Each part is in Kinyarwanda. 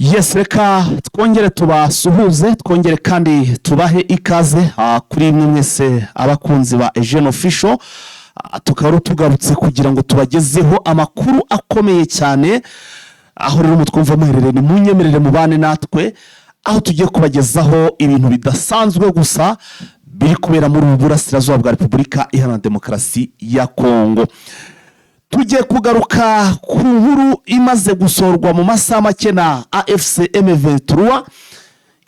Yes, reka twongere tubasuhuze, twongere kandi tubahe ikaze kuri mwe mwese abakunzi ba Eugene Official. Tukaba tugarutse kugira ngo tubagezeho amakuru akomeye cyane. Aho rero mutwumva muherereye, ni munyemerere mubane natwe, aho tugiye kubagezaho ibintu bidasanzwe gusa biri kubera muri ubu burasirazuba bwa Repubulika Iharanira Demokarasi ya Kongo. Tugiye kugaruka ku nkuru imaze gusohorwa mu masaha make na AFC M23,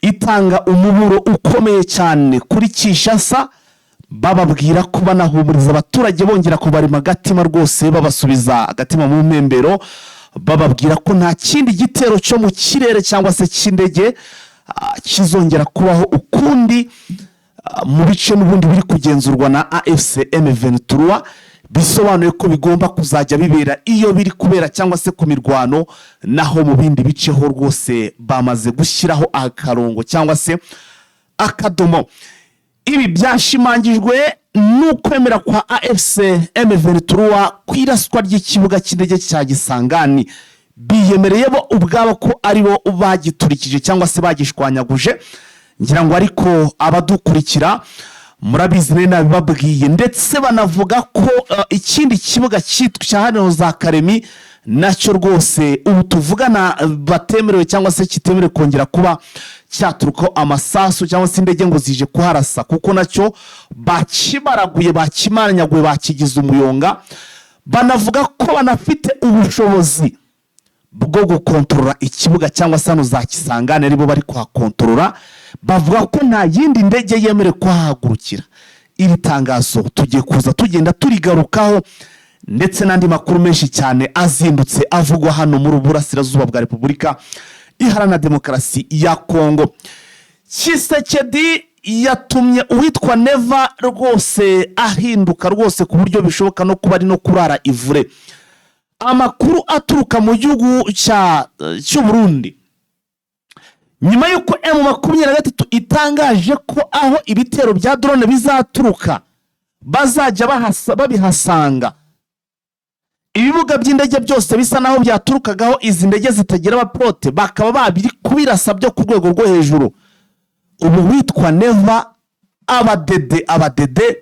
itanga umuburo ukomeye cyane kuri Kinshasa, bababwira ko banahumuriza abaturage, bongera kubarema agatima rwose, babasubiza agatima mu mpembero, bababwira ko nta kindi gitero cyo mu kirere cyangwa se cy'indege kizongera kubaho ukundi mu bice n'ubundi biri kugenzurwa na AFC M23. Bisobanuye ko bigomba kuzajya bibera iyo biri kubera cyangwa se ku mirwano, naho mu bindi bice ho rwose bamaze gushyiraho akarongo cyangwa se akadomo. Ibi byashimangijwe n'ukwemera kwa AFC M23 ku iraswa ry'ikibuga cy'indege cya Kisangani. Biyemereye bo ubwabo ko aribo bagiturikije cyangwa se bagishwanyaguje. Ngira ngo ariko abadukurikira murabizi, nari nabibabwiye. Ndetse banavuga ko ikindi kibuga cyitwa cya hano za Karemi nacyo rwose ubu tuvugana batemerewe cyangwa se kitemerewe kongera kuba cyaturukaho amasasu cyangwa se indege ngo zije kuharasa, kuko nacyo bakibaraguye, bakimanyaguye, bakigize umuyonga. Banavuga ko banafite ubushobozi bwo gukontorora ikibuga cyangwa se hano za Kisangani aribo bari kuhakontorora. Bavuga ko nta yindi ndege yemerewe kuhahagurukira. Iri tangazo tugiye kuza tugenda turigarukaho, ndetse n'andi makuru menshi cyane azindutse avugwa hano muri Burasirazuba bwa Repubulika Iharanira Demokarasi ya Kongo. Tshisekedi yatumye uwitwa Neva rwose ahinduka rwose, ku buryo bishoboka no kuba ari no kurara ivure. Amakuru aturuka mu gihugu cy'Uburundi, nyuma y'uko M23 itangaje ko aho ibitero bya drone bizaturuka bazajya babihasanga, ibibuga by'indege byose bisa naho byaturukagaho izi ndege zitagira abapilote bakaba babiri kubirasa byo ku rwego rwo hejuru. Ubu witwa Neva, abadede abadede,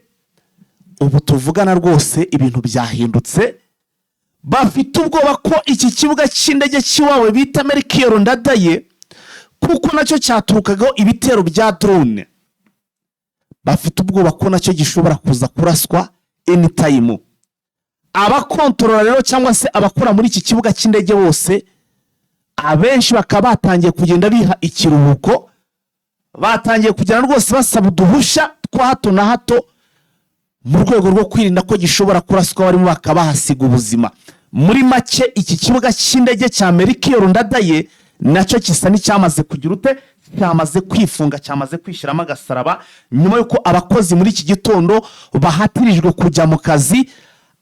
ubu tuvugana rwose ibintu byahindutse. Bafite ubwoba ko iki kibuga cy'indege cy'iwabo bita Melchior Ndadaye, kuko nacyo cyaturukagaho ibitero bya drone, bafite ubwoba ko nacyo gishobora kuza kuraswa anytime. Abakontorora rero cyangwa se abakora muri iki kibuga cy'indege bose, abenshi bakaba batangiye kugenda biha ikiruhuko, batangiye kugenda rwose basaba uduhushya twa hato na hato mu rwego rwo kwirinda ko gishobora kuraswa, barimo bakaba bahasiga ubuzima. Muri make, iki kibuga cy'indege cya Melchior Ndadaye nacyo gisa n'icyamaze kugira ute? Cyamaze kwifunga, cyamaze kwishyiramo agasaraba, nyuma y'uko abakozi muri iki gitondo bahatirijwe kujya mu kazi,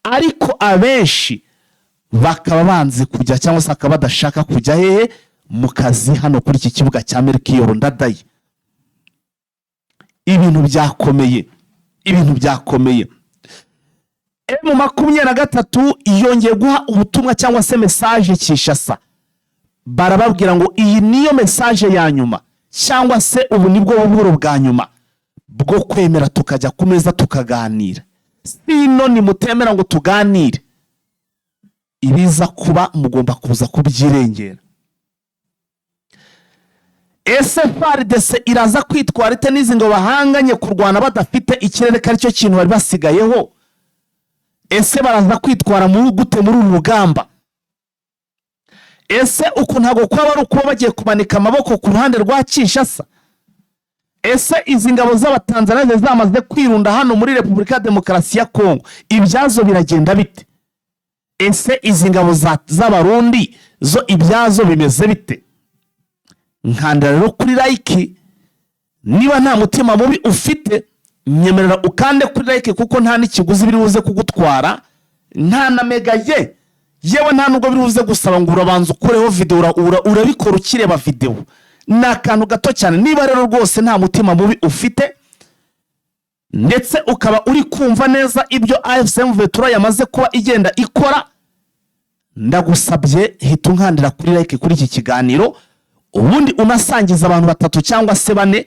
ariko abenshi bakaba banze kujya cyangwa se bakaba badashaka kujya hehe? Mu kazi hano kuri iki kibuga cya Melchior Ndadaye. Ibintu byakomeye, ibintu byakomeye. M23 yongeye guha ubutumwa cyangwa se message Kinshasa, barababwira ngo iyi niyo message ya nyuma, cyangwa se ubu nibwo buburo bwa nyuma bwo kwemera tukajya ku meza tukaganira. Sino nimutemera ngo tuganire, ibiza kuba mugomba kuza kubyirengera. Ese FARDC iraza kwitwara ite n'izi ngo bahanganye kurwana badafite ikirere, ko aricyo kintu bari basigayeho? Ese baraza kwitwara muri gute muri uru rugamba? Ese uku ntabwo kwaba ari ukuba bagiye kumanika amaboko ku ruhande rwa Kinshasa? Ese izi ngabo z'Abatanzaniya zamaze kwirunda hano muri Repubulika ya Demokarasi ya Kongo, ibyazo biragenda bite? Ese izi ngabo z'Abarundi zo ibyazo bimeze bite? Nkandira rero kuri like niba nta mutima mubi ufite. Nyemerera ukande kuri like, kuko nta n'ikiguzi biri buze kugutwara, nta na mega ye, yewe nta nubwo biri buze gusaba ngo urabanza ukureho videwo. Urabikora ukireba videwo, ni akantu gato cyane. Niba rero rwose nta mutima mubi ufite, ndetse ukaba uri kumva neza ibyo AFC M23 yamaze kuba igenda ikora, ndagusabye hita unkandira kuri like kuri iki kiganiro. Ubundi unasangiza abantu batatu cyangwa se bane,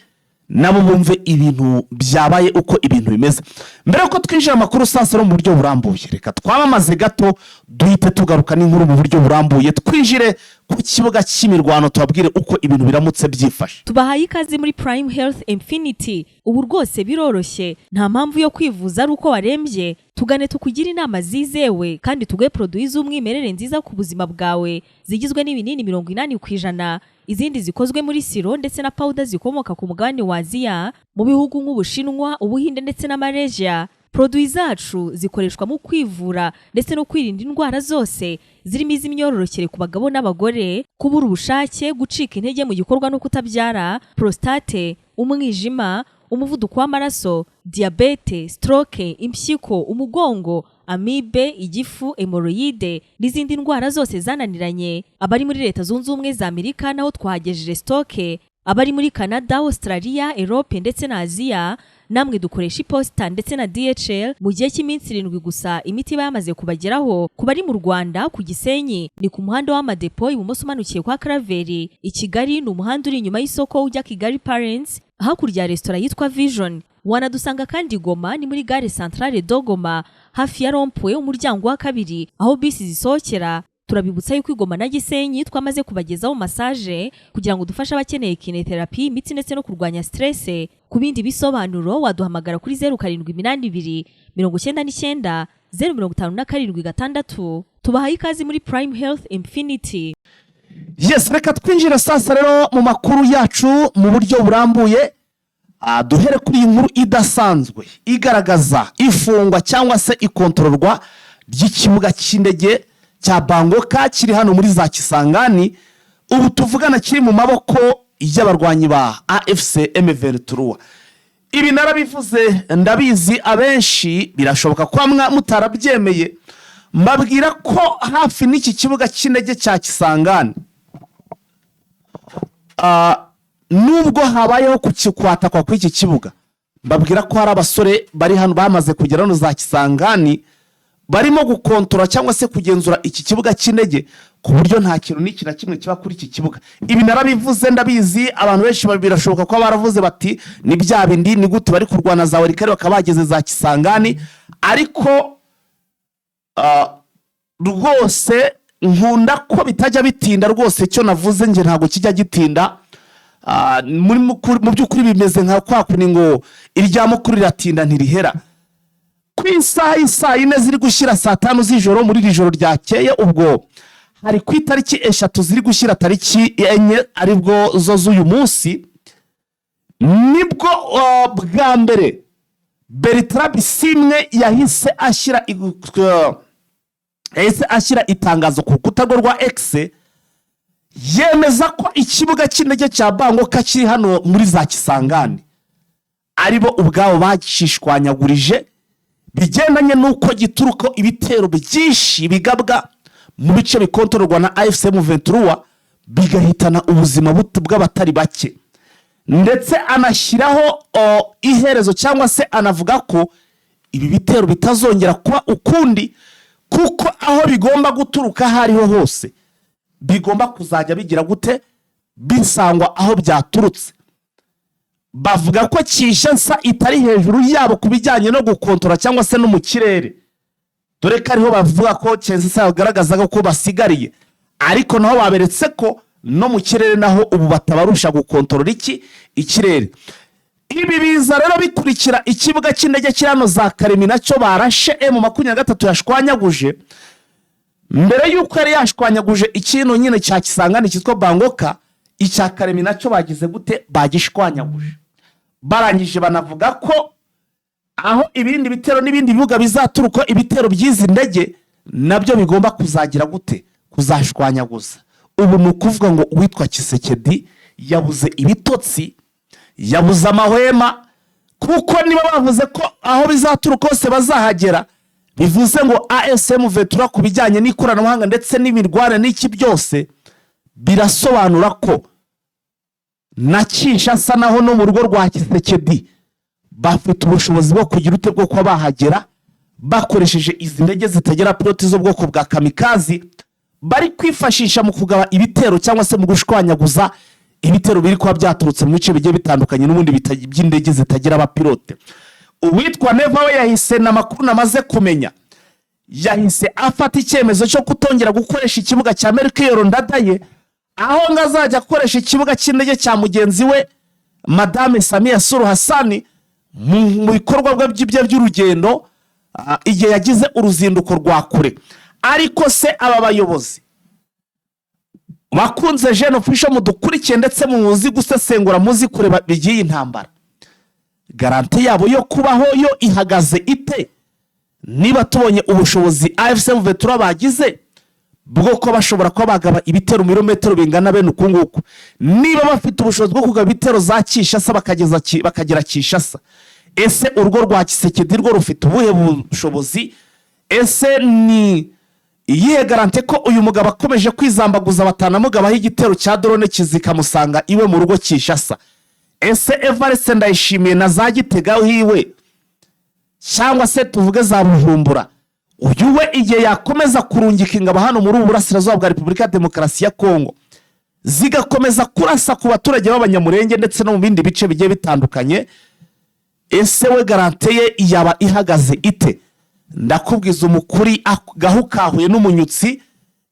nabo bumve ibintu byabaye, uko ibintu bimeze. Mbere yuko twinjira amakuru sasa no mu buryo burambuye, reka twamamaze gato, duhite tugaruka n'inkuru mu buryo burambuye, twinjire ku kibuga cy'imirwano, tubabwire uko ibintu biramutse byifashe. Tubahaye ikaze muri Prime Health Infinity. Ubu rwose biroroshye, nta mpamvu yo kwivuza ari uko warembye. Tugane tukugire inama zizewe kandi tuguhe produits z'umwimerere nziza ku buzima bwawe, zigizwe n'ibinini 80%, izindi zikozwe muri sirop ndetse na powder zikomoka ku mugabane wa Aziya, mu bihugu nk'Ubushinwa, Ubuhinde ndetse na Malaysia. Produits zacu zikoreshwa mu kwivura ndetse no kwirinda indwara zose, zirimo iz'imyororokere ku bagabo n'abagore, kubura ubushake, gucika intege mu gikorwa no kutabyara, prostate, umwijima, umuvuduko w'amaraso, diyabete, stroke, impyiko, umugongo, amibe, igifu, hémorroïdes n'izindi ndwara zose zananiranye. Abari muri Leta Zunze Ubumwe za Amerika naho twahagejeje stock. Abari muri Canada, Australia, Europe ndetse na Aziya, namwe dukoresha iposita ndetse na DHL. Mu gihe cy'iminsi 7 gusa imiti iba yamaze kubageraho. Ku bari mu Rwanda, ku Gisenyi ni ku muhanda w'Amadepo, ibumoso umanukiye kwa Karaveri. I Kigali ni umuhanda uri inyuma y'isoko ujya Kigali Parents, hakurya ya resitora yitwa Vision. Wanadusanga kandi Goma, ni muri gare Centrale de Goma, hafi ya rond-point, umuryango wa kabiri aho bisi zisohokera. Turabibutsa yuko i Goma na Gisenyi twamaze kubagezaho massage kugira ngo dufashe abakeneye kinésithérapie, imitsi ndetse no kurwanya stress. Ku bindi bisobanuro waduhamagara kuri 0782 990 576. Tubahaye ikaze muri Prime Health Infinity. Yes, reka twinjire sasa rero mu makuru yacu mu buryo burambuye. Duhere kuri iyi nkuru idasanzwe igaragaza ifungwa cyangwa se ikontororwa ry'ikibuga cy'indege cya Bangoka kiri hano muri za Kisangani, ubu tuvugana kiri mu maboko y'abarwanyi ba AFC M23. Ibi narabivuze, ndabizi abenshi birashoboka ko mutarabyemeye. Mbabwira ko hafi n'iki kibuga cy'indege cya Kisangani, nubwo habayeho kwatakwa kw'iki kibuga, mbabwira ko hari abasore bari hano bamaze kugera hano za Kisangani, barimo gukontora cyangwa se kugenzura iki kibuga cy'indege, ku buryo nta kintu n'iki na kimwe kiba kuri iki kibuga. Ibi narabivuze, ndabizi abantu benshi birashoboka ko baravuze bati: "Ni bya bindi, ni gute bari kurwana za Walikale bakaba bageze za Kisangani?" Ariko rwose nkunda ko bitajya bitinda. Rwose icyo navuze njye ntabwo kijya gitinda. Mu by'ukuri bimeze nka kwa kundi ngo irya mukuru riratinda ntirihera. Ku isaha y'isaa 4 ziri gushyira saa 5 z'ijoro muri iri joro ryakeye, ubwo hari ku itariki 3 ziri gushyira tariki 4, aribwo zo z'uyu munsi, nibwo bwa mbere Bertrand Bisimwe yahise ashyira itangazo ku rukuta rwe rwa X, yemeza ko ikibuga cy'indege cya Bangoka kiri hano muri za Kisangani aribo ubwabo bagishishwanyagurije, bigendanye n'uko gituruka ibitero byinshi bigabwa mu bice bikontororwa na AFC M23, bigahitana ubuzima bw'abatari bake. Ndetse anashyiraho iherezo cyangwa se anavuga ko ibi bitero bitazongera kuba ukundi, kuko aho bigomba guturuka aho ariho hose bigomba kuzajya bigira gute? Bisangwa aho byaturutse. Bavuga ko Kinshasa itari hejuru yabo ku bijyanye no gukontora cyangwa se no mu kirere, dore ko ariho bavuga ko Kinshasa yagaragazaga ko basigariye, ariko naho baberetse ko no mu kirere naho ubu batabarusha gukontorora iki ikirere. Ibi biza rero bikurikira ikibuga cy'indege kiri hano za Kalemie, nacyo barashe, M23 yashwanyaguje. Mbere y'uko yari yashwanyaguje ikintu nyine cya Kisangani cyitwa Bangoka, icya Kalemie nacyo bagize gute? Bagishwanyaguje. Barangije banavuga ko aho ibindi bitero n'ibindi bibuga bizaturuka ibitero by'izi ndege nabyo bigomba kuzagira gute? Kuzashwanyaguza. Ubu ni ukuvuga ngo uwitwa Tshisekedi yabuze ibitotsi, yabuze amahwema, kuko niba bavuze ko aho bizaturuka hose bazahagera, bivuze ngo AFC M23 ku bijyanye n'ikoranabuhanga ndetse n'imirwane n'iki byose, birasobanura ko na Kinshasa naho no mu rugo rwa Tshisekedi bafite ubushobozi bwo kugira ute? Bwo kuba bahagera bakoresheje izi ndege zitagira piloti z'ubwoko bwa kamikaze bari kwifashisha mu kugaba ibitero cyangwa se mu gushwanyaguza Ibitero biri kuba byaturutse mu bice bigiye bitandukanye n'ubundi by'indege zitagira abapilote. Uwitwa Neva we yahise, n'amakuru namaze kumenya, yahise afata icyemezo cyo kutongera gukoresha ikibuga cya Melchior Ndadaye, aho ngo azajya akoresha ikibuga cy'indege cya mugenzi we Madame Samia Suluhu Hassan mu bikorwa bye by'urugendo, igihe yagize uruzinduko rwa kure. Ariko se aba bayobozi bakunze Jene Official mudukurikiye ndetse muzi gusesengura, muzi kureba bigiye intambara, garantie yabo yo kubaho yo ihagaze ite, niba tubonye ubushobozi AFC M23 bagize bwo kuba bashobora kuba bagaba ibitero ibirometero bingana bene uku nguku, niba bafite ubushobozi bwo kugaba ibitero za Kinshasa bakagera Kinshasa, ese urugo rwa Tshisekedi rwo rufite ubuhe bushobozi? Ese ni iyihe garantie ko uyu mugabo akomeje kwizambaguza batanamugabaho igitero cya drone kizikamusanga iwe mu rugo Kinshasa? Ese Evariste Ndayishimiye na za Gitega hiwe, cyangwa se tuvuge za Bujumbura, uyu we igihe yakomeza kurungika ingabo hano muri ubu burasirazuba bwa Repubulika ya Demokarasi ya Kongo, zigakomeza kurasa ku baturage b'Abanyamurenge ndetse no mu bindi bice bigiye bitandukanye, ese we garantie ye yaba ihagaze ite? Ndakubwiza umukuri, gahu kahuye n'umunyutsi.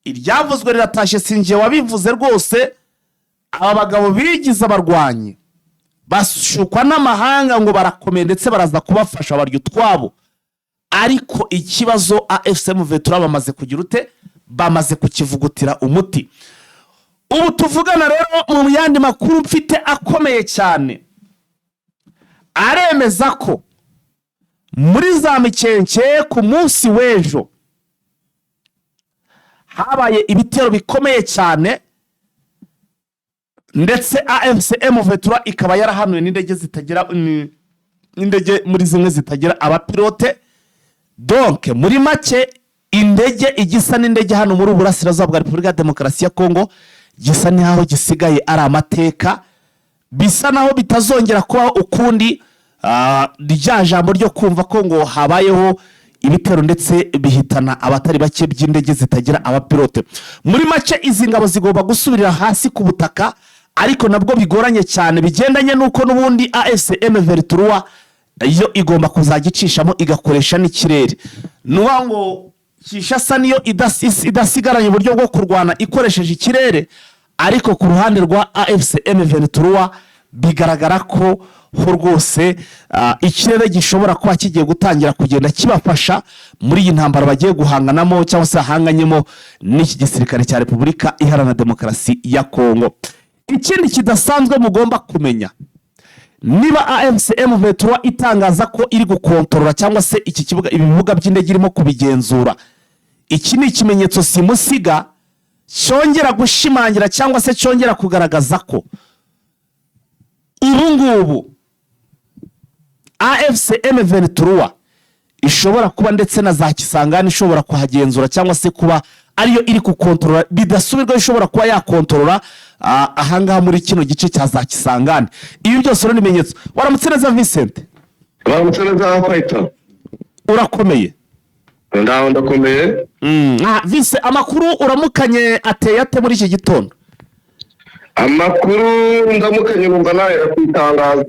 Iryavuzwe riratashye, sinjye wabivuze rwose. Aba bagabo bigize abarwanyi, bashukwa n'amahanga ngo barakomeye ndetse baraza kubafasha, barya utwabo. Ariko ikibazo AFC M23 bamaze kugira ute? Bamaze kukivugutira umuti. Ubu tuvugana rero, mu yandi makuru mfite akomeye cyane, aremeza ko muri za Mikenke ku munsi w'ejo habaye ibitero bikomeye cyane, ndetse AFC M23 ikaba yarahanuwe n'indege zitagira n'indege muri zimwe zitagira abapilote. Donc muri make, indege igisa n'indege hano muri ubu burasirazuba bwa Repubulika ya Demokarasi ya Kongo gisa n'aho gisigaye ari amateka, bisa naho bitazongera kubaho ukundi. Rya jambo ryo kumva ko ngo habayeho ibitero ndetse bihitana abatari bake by'indege zitagira abapilote, muri make izi ngabo zigomba gusubirira hasi ku butaka, ariko nabwo bigoranye cyane, bigendanye n'uko n'ubundi AFC M23 yo igomba kuzajya icishamo igakoresha n'ikirere. Ni ukuvuga ngo Kinshasa niyo idasigaranye uburyo bwo kurwana ikoresheje ikirere, ariko ku ruhande rwa AFC M23 bigaragara ko ho rwose ikirere gishobora kuba kigiye gutangira kugenda kibafasha muri iyi ntambara bagiye guhanganamo, cyangwa se bahanganyemo n'iki gisirikare cya Repubulika Iharanira Demokarasi ya Kongo. Ikindi kidasanzwe mugomba kumenya, niba AFC M23 itangaza ko iri gukontorora cyangwa se iki kibuga, ibi bibuga by'indege irimo kubigenzura, iki ni ikimenyetso simusiga cyongera gushimangira cyangwa se cyongera kugaragaza ko ubu ngubu AFC M23 ishobora kuba ndetse na za Kisangani ishobora kuhagenzura, cyangwa se kuba ariyo iri gukontorora bidasubirwaho, ishobora kuba yakontorora ahangaha muri kino gice cya za Kisangani. Ibi byose rero ni ibimenyetso. Waramutse neza, Vincent? Waramutse neza, Fayita. Urakomeye? Ndaho, ndakomeye. Vincent, amakuru uramukanye ateye ate muri iki gitondo? Amakuru ndamukanye, numva nahera ku itangazo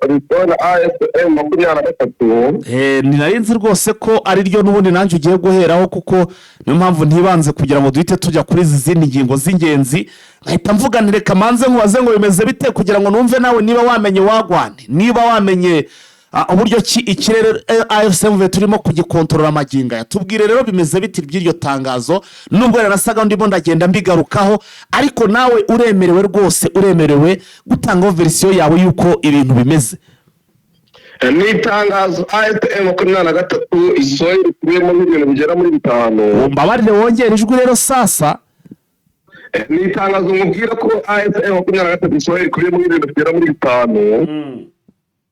risohora AFC M23. Ni nari nzi rwose ko ari ryo n'ubundi nanjye ugiye guheraho, kuko niyo mpamvu ntibanze kugira ngo duhite tujya kuri izi zindi ngingo z'ingenzi, nkahita mvuga nti reka manze nkubaze ngo bimeze bite, kugira ngo numve nawe niba wamenye wagwane, niba wamenye uburyo ki ikirere AFC turimo kugikontorora amagingo aya. Tubwire rero, bimeze biti by'iryo tangazo? Nubwo rero nasaga ndimo ndagenda mbigarukaho, ariko nawe uremerewe rwose, uremerewe gutangaho version yawe y'uko ibintu bimeze. Ni itangazo AFC M23 isohoye rikubiyemo nk'ibintu bigera muri bitanu. Mbabarire wongere ijwi rero sasa. Ni itangazo mubwira ko AFC M23 isohoye rikubiyemo nk'ibintu bigera muri bitanu.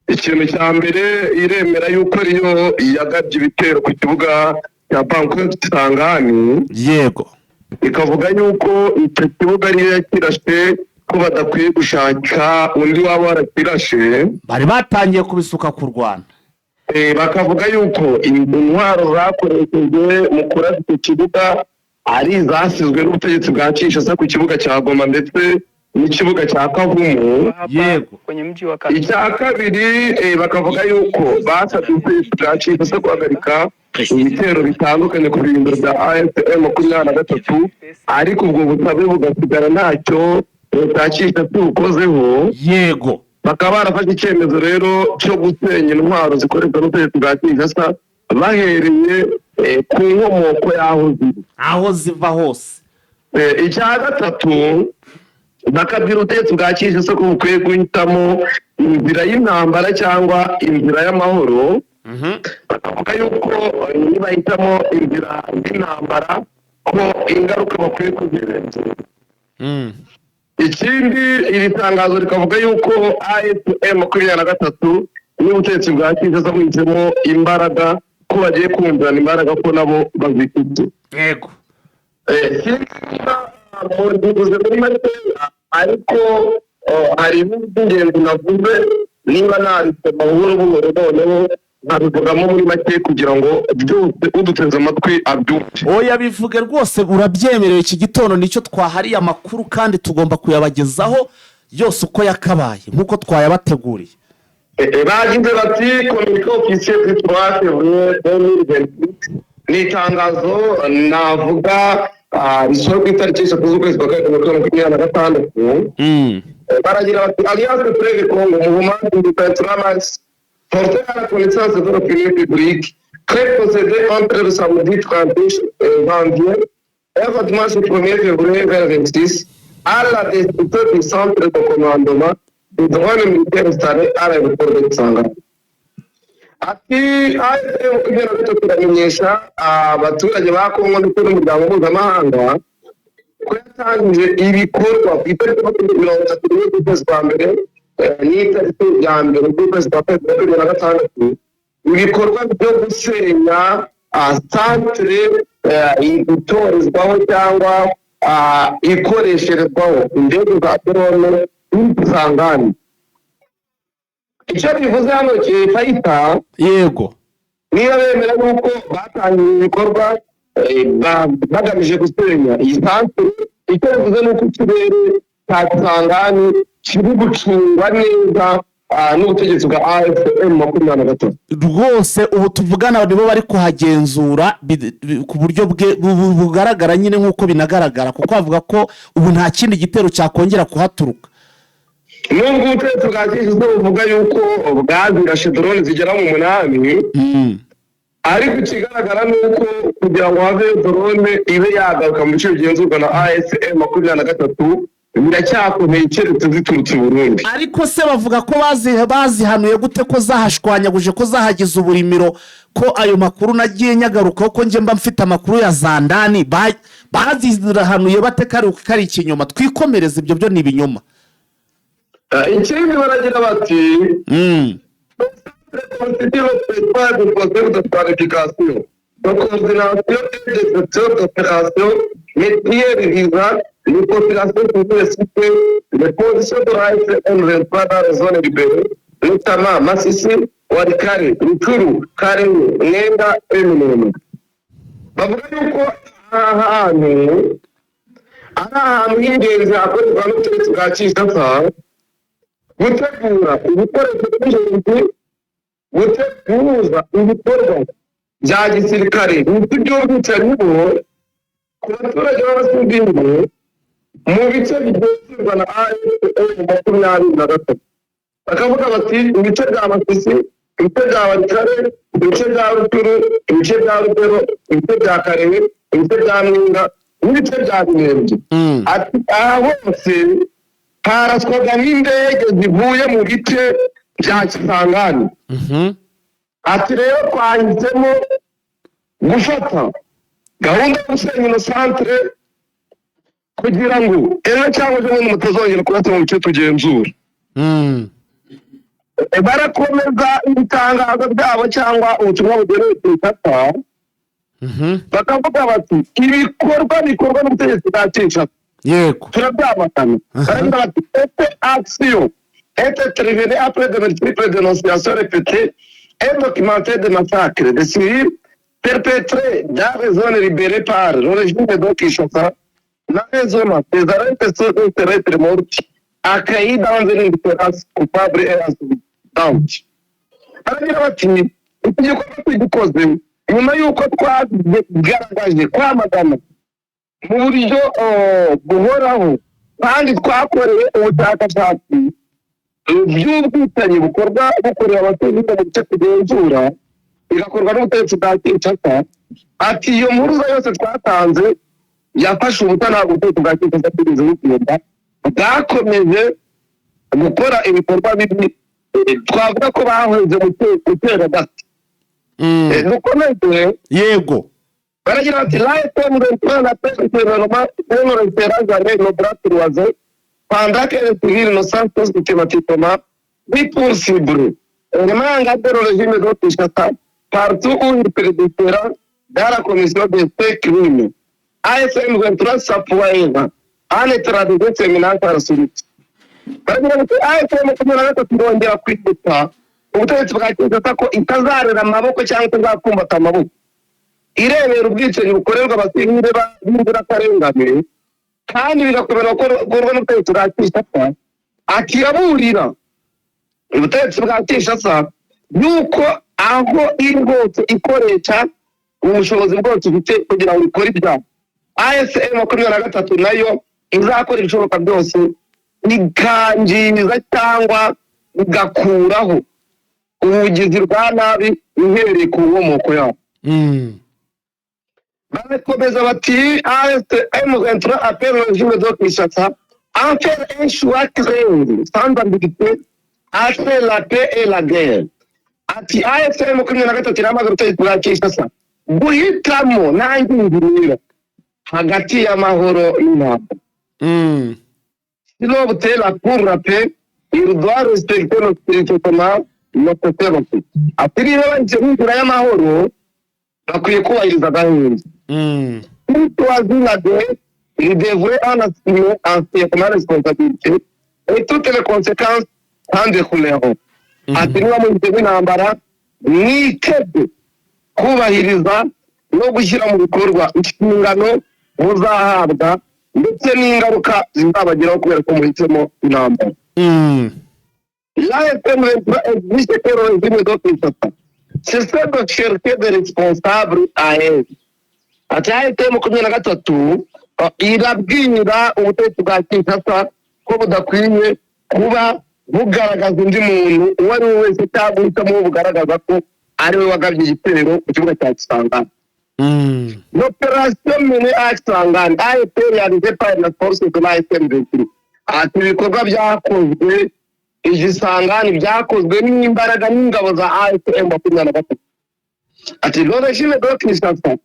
Ikintu cya mbere, iremera yuko ariyo yagabye ibitero ku kibuga cya Banque Kisangani. Ikavuga yuko icyo kibuga ariyo yakirashe, ko badakwiye gushaka undi waba warakirashe. Bari batangiye kubisuka ku Rwanda. Bakavuga yuko intwaro zakoreshejwe mu kurasa icyo kibuga ari izasizwe n'ubutegetsi bwa Kinshasa ku kibuga cya Goma ndetse n'ikibuga cya Kavumu. Yego. Kwenye mji wa Icya kabiri, bakavuga yuko basabye ubutegetsi bwa Kinshasa guhagarika ibitero bitandukanye ku birindiro bya AFC M23, ariko ubwo busabe bugasigara ntacyo leta ya Kinshasa bukozeho. Bakaba barafashe icyemezo rero cyo gusenya intwaro zikoreshwa n'ubutegetsi bwa Kinshasa bahereye ku nkomoko y'aho ziri, aho ziva hose. Icya gatatu, bakabwira ubutegetsi bwa Kinshasa ko bukwiye guhitamo inzira y'intambara cyangwa inzira y'amahoro. Bakavuga yuko nibahitamo inzira y'intambara ko ingaruka bakwiye kuzirenza. Ikindi, iri tangazo rikavuga yuko AFC M23 n'ubutegetsi bwa Kinshasa buhisemo imbaraga, ko bagiye kumvirana imbaraga, ko nabo bazifite. Mbivuze muri makeya, ariko hari ibindi by'ingenzi navuze. Niba nabisoma buhoro buhoro, noneho nkabivugamo muri make kugira ngo byose uduteze amatwi abyumve. Oya, bivuge rwose, urabyemerewe. Iki gitondo nicyo twahariye amakuru kandi tugomba kuyabagezaho yose uko yakabaye nk'uko twayabateguriye. Bagize bati: "Communiqué officiel du 3 février 2026." Ni itangazo navuga risohoye ku itariki 3 z'ukwezi kwa kabiri 2026. Baragira bati: "Alliance Fleuve Congo, mouvement du 23 mars, porté à la connaissance de l'opinion publique très procédé entre le samedi 31 janvier et le dimanche 1er février 2026 à la destruction du centre de commandement du drone militaire installé à l'aéroport de Kisangani." Ati: "AFC 23 turamenyesha abaturage ba Kongo ndetse n'umuryango mpuzamahanga ko yatangije ibikorwa ku itariki 31 z'ukwezi kwa mbere n'itariki ya 1 z'ukwezi kwa kabiri 2026, ibikorwa byo gusenya centre itorezwaho cyangwa ikoresherezwaho indege za drone y'Isangani." Icyo bivuze hano fayita, niba bemera yuko batangiye ibikorwa bagamije gusenya iyi centre, icyo bivuze ni uko ikirere cya Kisangani kiri gucungwa neza n'ubutegetsi bwa AFC M23. Rwose ubu tuvugana nibo bari kuhagenzura ku buryo bugaragara nyine nk'uko binagaragara, kuko bavuga ko ubu nta kindi gitero cyakongera kuhaturuka. Nubwo ubutegetsi bwa Kinshasa buvuga yuko bwazirashe drone zigera mu 8, ariko ikigaragara ni uko kugira ngo have drone ibe yagaruka mu bice bigenzurwa na AFC 23 biracyakomeye, keretse ziturutse i Burundi. Ariko se bavuga ko bazihanuye gute, ko zahashwanyaguje, ko zahagize uburimiro, ko ayo makuru nagiye nyagarukaho, ko njye mba mfite amakuru ya zandani? Bazihanuye bate ko ari ikinyoma? Twikomereze, ibyo byo ni ibinyoma. Ikindi baragira bati: "Constitue le territoire de processus de planification, de coordination et d'exécution d'opérations meurtrières visant les populations civiles cités, les positions de l'AFC M23 dans les zones libérées, notamment Masisi, Walikale, Rutshuru, Kalehe, Mwenga et Minembwe." Bavuga yuko aha hantu ari ahantu h'ingenzi hakorerwa n'ubutegetsi bwa Kinshasa gutegura ibikoresho by'ingenzi, guteguza ibikorwa bya gisirikare ndetse by'ubwicanyi bo ku baturage b'abasivili mu bice bigenzurwa na AFC 23. Bakavuga bati: ibice bya Masisi, ibice bya Walikale, ibice bya Rutshuru, ibice bya Rubero, ibice bya Kalehe, ibice bya Mwenga n'ibice bya Minembwe. Ati: aha hose haraswaga n'indege zivuye mu bice bya Kisangani. Ati: rero twahisemo gufata gahunda yo gusenya ino centre kugira ngo ejo cyangwa ejo bundi mutazongera kurasa mu bice tugenzura. Barakomeza ibitangazo byabo cyangwa ubutumwa bugenewe Kinshasa, bakavuga bati: ibikorwa bikorwa n'ubutegetsi bwa Kinshasa turabyamagana. Baravuga bati: "Cette action est intervenue après de multiples dénonciations répétées et documentées de massacres de civils perpétrés dans les zones libérées par le régime de Kinshasa." La raison, ces arrêts sont des morts accueillis dans une indifférence coupable et assourdissante. Baragira bati: "Iki gikorwa tugikoze nyuma y'uko twagaragaje kwamagana mu buryo buhoraho kandi twakoreye ubushakashatsi by'ubwicanyi bukorwa bukorewe abasivile mu bice tugenzura, bigakorwa n'ubutegetsi bwa Kinshasa." Ati: "Iyo mpuruza yose twatanze yafashe ubusa, ntabwo ubutegetsi bwa Kinshasa bwigeze bugenda, bwakomeje gukora ibikorwa bibi." Twavuga ko baheze gutera gati. Dukomeze. Yego. Baragira bati: "L'AFC M23 l'appelle le gouvernement ne restera jamais les bras croisés pendant que les civils innocents sont systématiquement pris pour cible. Elle de le régime de Kinshasa partout où il persistera dans la commission de ces crimes. AFC M23 s'emploiera à neutraliser ces menaces absolues." Baragira bati: "AFC 23 irongera kwibutsa ubutegetsi bwa Kinshasa ko itazarera amaboko cyangwa itazapfumbata amaboko irebera ubwicanyi bukorerwa abasivile b'inzirakarengane kandi bigakomera gukorwa n'ubutegetsi bwa Kinshasa." Ati: "Iraburira ubutegetsi bwa Kinshasa yuko aho iri hose ikoresha ubushobozi bwose ifite kugira ngo ikore ibyaha, AFC 23 nayo izakora ibishoboka byose ikangiza cyangwa igakuraho ubugizi bwa nabi ihereye ku nkomoko yabo." Barakomeza bati: "AFC M23 appelle le régime de Kinshasa à faire un choix clair, sans ambiguïté, entre la paix et la guerre." Ati: "AFC 23 iramaze ubutegetsi bwa Kinshasa guhitamo nta ngingimira hagati y'amahoro n'intambara. S'il opte pour la paix, il doit respecter le strictement le cessez-le-feu." Ati: "Niba bahisemo inzira y'amahoro, bakwiye kubahiriza agahenge. S'il choisit la guerre, il devrait en assumer entièrement la responsabilité et toutes les conséquences en découleront." Ati: "Niba muhisemo intambara, mwiteze kubahiriza no gushyira mu bikorwa inshingano muzahabwa ndetse n'ingaruka zizabageraho kubera ko muhisemo intambara." "L'AFC M23 exige que le régime de Kinshasa cesse de chercher des responsables ailleurs." Ati: "AFC 23 irabwira ubutegetsi bwa Kinshasa ko budakwiye kuba bugaragaza undi muntu uwo ari we wese cyangwa guhitamo uwo bugaragaza ko ari we wagabye igitero ku kibuga cya Kisangani. L'opération menée à Kisangani a été réalisée par la force de l'AFC M23." Ati: "Ibikorwa byakozwe i Kisangani byakozwe n'imbaraga n'ingabo za AFC 23." Ati: "Le régime de Kinshasa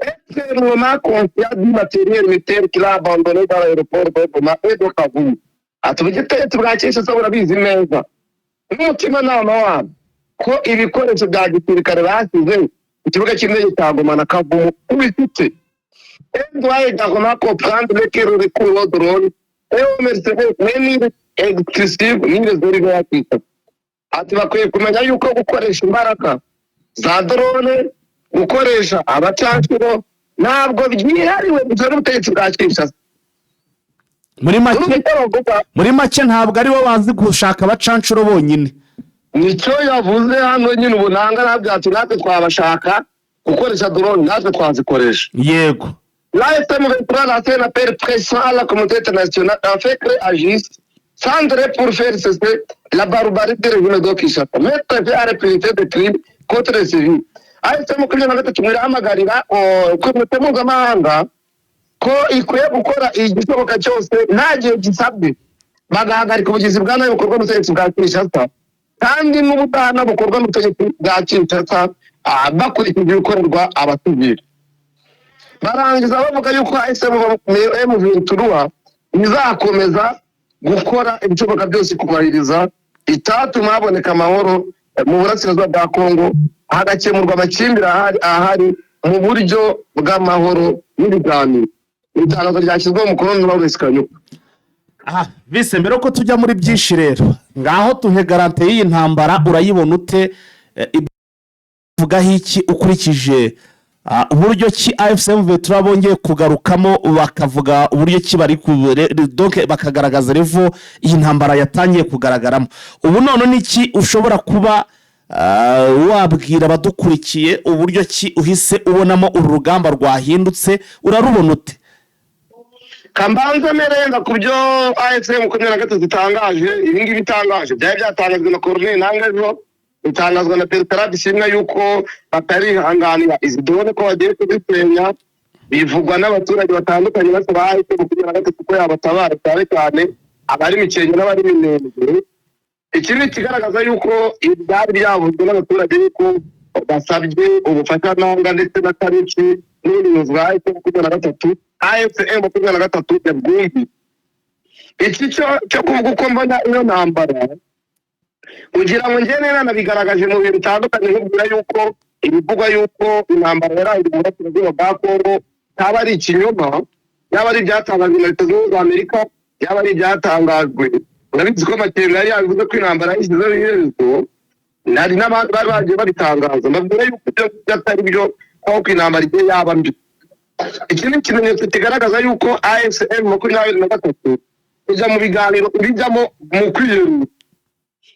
est fermement conscient du matériel militaire qu'il a abandonné dans l'aéroport de Goma et de Kavumu." Ati: "Ubutegetsi bwa Kinshasa burabizi neza n'umutimanama wabo ko ibikoresho bya gisirikare basize ku kibuga cy'indege cya Goma na Kavumu ubifite. Et doit également comprendre que le recours aux drones et aux mercenaires n'est ni exclusive ni réservé à Kinshasa." Ati: "Bakwiye kumenya yuko gukoresha imbaraga za drone, gukoresha abacancuro, ntabwo byihariwe gusa n'ubutegetsi bwa Kinshasa." Muri make Urumva icyo bavuga? Muri make, ntabwo aribo bazi gushaka abacancuro bonyine. Nicyo yavuze hano nyine. Ubu nanga nabwo ati: "Natwe twabashaka gukoresha drone, natwe twazikoresha." Yego. L'AFC M23 lance un appel pressant à la communauté internationale afin qu'elle agisse sans délai pour faire cesser la barbarie du régime de Kinshasa, mettre fin à l'impunité des crimes contre les civils. AFC 23 irahamagarira komite mpuzamahanga ko ikwiye gukora igishoboka cyose nta gihe gisabwe, bagahagarika ubugizi bwa nabi bukorwa n'ubutegetsi bwa Kinshasa kandi n'ubudahana bukorwa n'ubutegetsi bwa Kinshasa, bakurikije ibikorerwa abasivili. Barangiza bavuga yuko AFC M23 izakomeza gukora ibishoboka byose kubahiriza icyatuma haboneka amahoro mu burasirazuba bwa Kongo, hagakemurwa amakimbirane ahari mu buryo bw'amahoro n'ibiganiro. Itangazo ryashyizweho umukono na Lawrence Kanyuka. Aha bise, mbere yuko tujya muri byinshi rero, ngaho tuhe garantie y'iyi ntambara. Urayibona ute? Ivugaho iki ukurikije Uburyo ki AFC M23 bongeye kugarukamo, bakavuga uburyo ki bari donc bakagaragaza level iyi ntambara yatangiye kugaragaramo ubu. None niki ushobora kuba wabwira abadukurikiye, uburyo ki uhise ubonamo uru rugamba rwahindutse? Urarubona ute? Kambanza merenga ku byo AFC 23 itangaje. Ibi ngibi itangaje byari byatangajwe na Corneille Nangaa ejo, bitangazwa na Bertrand Bisimwa yuko batarihanganira izi drone, ko bagiye kuzisenya. Bivugwa n'abaturage batandukanye basaba AFC 23 ko yabatabara, cyane cyane abari Mikenke n'abari Minembwe. Iki ni ikigaragaza yuko ibi byari byavuzwe n'abaturage yuko basabye ubufasha Nangaa ndetse na Tariki n'ubuyobozi bwa AFC 23. AFC 23 yabwumvise. Iki cyo kuvuga uko mbona iyo ntambara, kugira ngo njye neza nabigaragaje mu bintu bitandukanye, nkubwira yuko ibivugwa yuko intambara yarangiye mu burasirazuba bwa Kongo cyaba ari ikinyoma, yaba ari ibyatangajwe na Leta Zunze Ubumwe za Amerika, yaba ari ibyatangajwe, urabizi ko Makenga yari yabivuze ko intambara yashyizeho iherezo, hari n'abandi bari bagiye babitangaza. Mbabwira yuko ibyo ngibyo atari byo, aho intambara igiye yaba mbi. Iki ni ikimenyetso kigaragaza yuko AFC 23 ijya mu biganiro ibijyamo mu kwiyerura.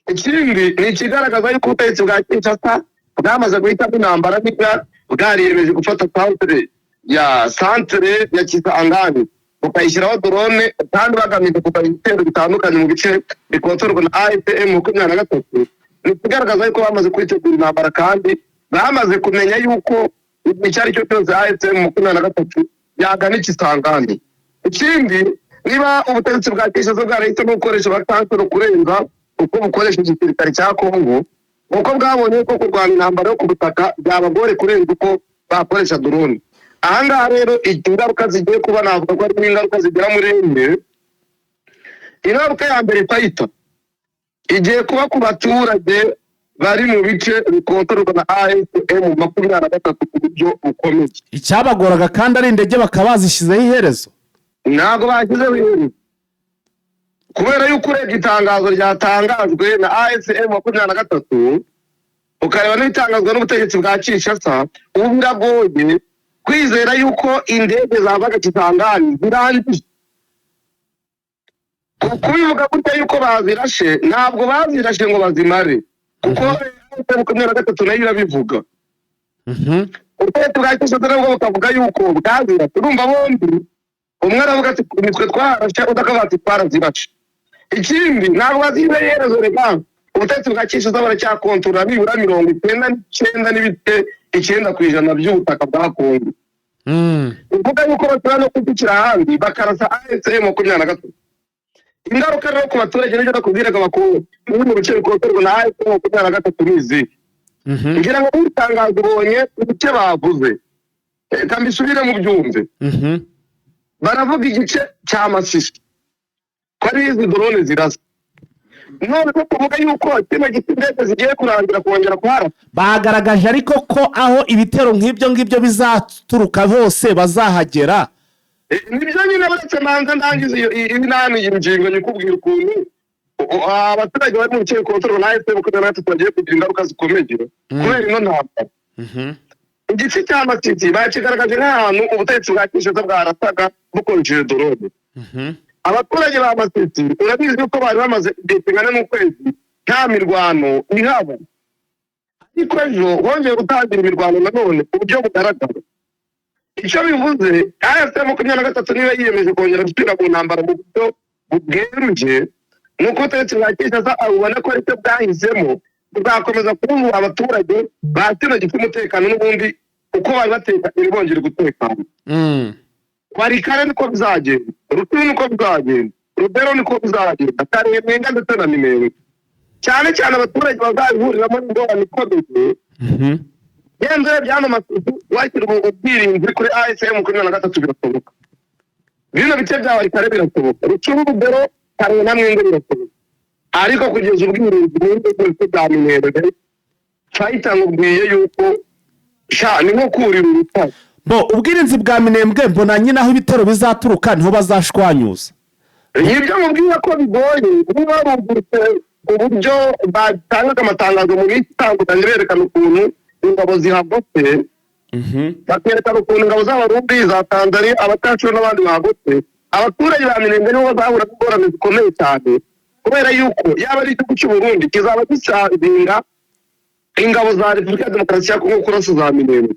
Ikindi ni ikigaragaza yuko ubutegetsi bwa Kinshasa bwamaze guhitamo intambara, niba bwariyemeje gufata centre ya Kisangani, bukayishyiraho drone, kandi bagamije kugaba ibitero bitandukanye mu bice bikontorwa na AFC 23, ni ikigaragaza yuko bamaze kwitegura intambara, kandi bamaze kumenya yuko icyo ari cyo cyose AFC 23 yagana Ikisangani. Ikindi, niba ubutegetsi bwa Kinshasa bwarahisemo gukoresha abakansero kurenza uko bukoresha igisirikare cya Kongo, uko bwabonye ko kurwana intambara yo ku butaka byabagore kurenza uko bakoresha drone. Ahangaha rero ingaruka zigiye kuba, navuga ko harimo ingaruka zigera muri enye. Ingaruka ya mbere fayita igiye kuba ku baturage bari mu bice bikontororwa na AFC 23 ku buryo bukomeye. Icyabagoraga kandi ari indege, bakaba bazishyizeho iherezo. Ntabwo bashyizeho iherezo, kubera yuko urebye itangazo ryatangajwe na AFC 23, ukareba n'ibitangazwa n'ubutegetsi bwa Kinshasa, ubu biragoye kwizera yuko indege zavaga Kisangani zirangiye. Kubivuga gutya yuko bazirashe, ntabwo bazirashe ngo bazimare, kuko 23 nayo irabivuga. Ubutegetsi bwa Kinshasa nabwo bukavuga yuko bwazirashe. Urumva bombi, umwe aravuga ati nitwe twarashe, undi akavuga ati twarazirashe. Ikindi, ntabwo bazize iherezo. Reka, ubutegetsi bwa Kinshasa baracyakontorora nibura 99.9% by'ubutaka bwa Kongo. Bivuga yuko bashobora no kudukira ahandi bakarasa AFC 23. Ingaruka rero ku baturage, nibyo nakubwiraga, bakuru muri mu bice bikontororwa na AFC 23 ni izihe? Ngira ngo mu itangazo ubonye ibice bavuze. Reka mbisubire mu byumve. Baravuga igice cya Masisi ko ari izi drone zirasa. None ko kuvuga yuko kino giti indege zigiye kurangira kongera kuharasa? Bagaragaje ariko ko aho ibitero nk'ibyo ngibyo bizaturuka hose bazahagera. Nibyo nyine, baretse manza ndangiza iyo inani, iyi ngingo nyikubwira ukuntu abaturage bari mu bice bikontororwa na AFC 23 bagiye kugira ingaruka zikomeye kubera ino ntambara. Igice cya Masisi bakigaragaje nk'ahantu ubutegetsi bwa Kinshasa bwarasaga bukoresheje drone. Abaturage ba Masisi, urabizi yuko bari bamaze igihe kingana n'ukwezi nta mirwano ihaba, ariko ejo bongeye gutangira imirwano nanone ku buryo bugaragara. Icyo bivuze, AFC 23 niba yiyemeje kongera gusubira mu ntambara mu buryo bweruye, ni uko ubutegetsi bwa Kinshasa abubona ko aricyo bwahisemo, buzakomeza kubuha abaturage ba kino gifite umutekano n'ubundi uko bari batekanye bongera gutekana. Walikale niko bizagenda, Rutshuru niko bizagenda, Lubero niko bizagenda, Kalehe, Mwenga ndetse na Minembwe. Cyane cyane abaturage bazabihuriramo n'ingorane ikomeye. Yenze urebye hano Masisi, washyira ubwirinzi kuri AFC 23 birashoboka, bino bice bya Walikale birashoboka, Rutshuru, Lubero, Kalehe na Mwenga birashoboka, ariko kugeza ubwirinzi mu bice bya Minembwe, fayita nkubwiye yuko sha ni nko kurira urutare. Bo ubwirinzi bwa Minembwe, mbona nyine aho ibitero bizaturuka niho bazashwanyuza. Ibyo mubwira ko bigoye, niba barungutse uburyo batangaga amatangazo mu minsi itandukanye berekana ukuntu ingabo zihagose. Bakerekana ukuntu ingabo z'Abarundi, za Tanzania, abacancuro n'abandi bagotse abaturage ba Minembwe, nibo bazahura n'ingorane zikomeye cyane, kubera yuko yaba ari igihugu cy'u Burundi kizaba gisazinga ingabo za Repubulika ya Demokarasi ya Kongo kurasa za Minembwe,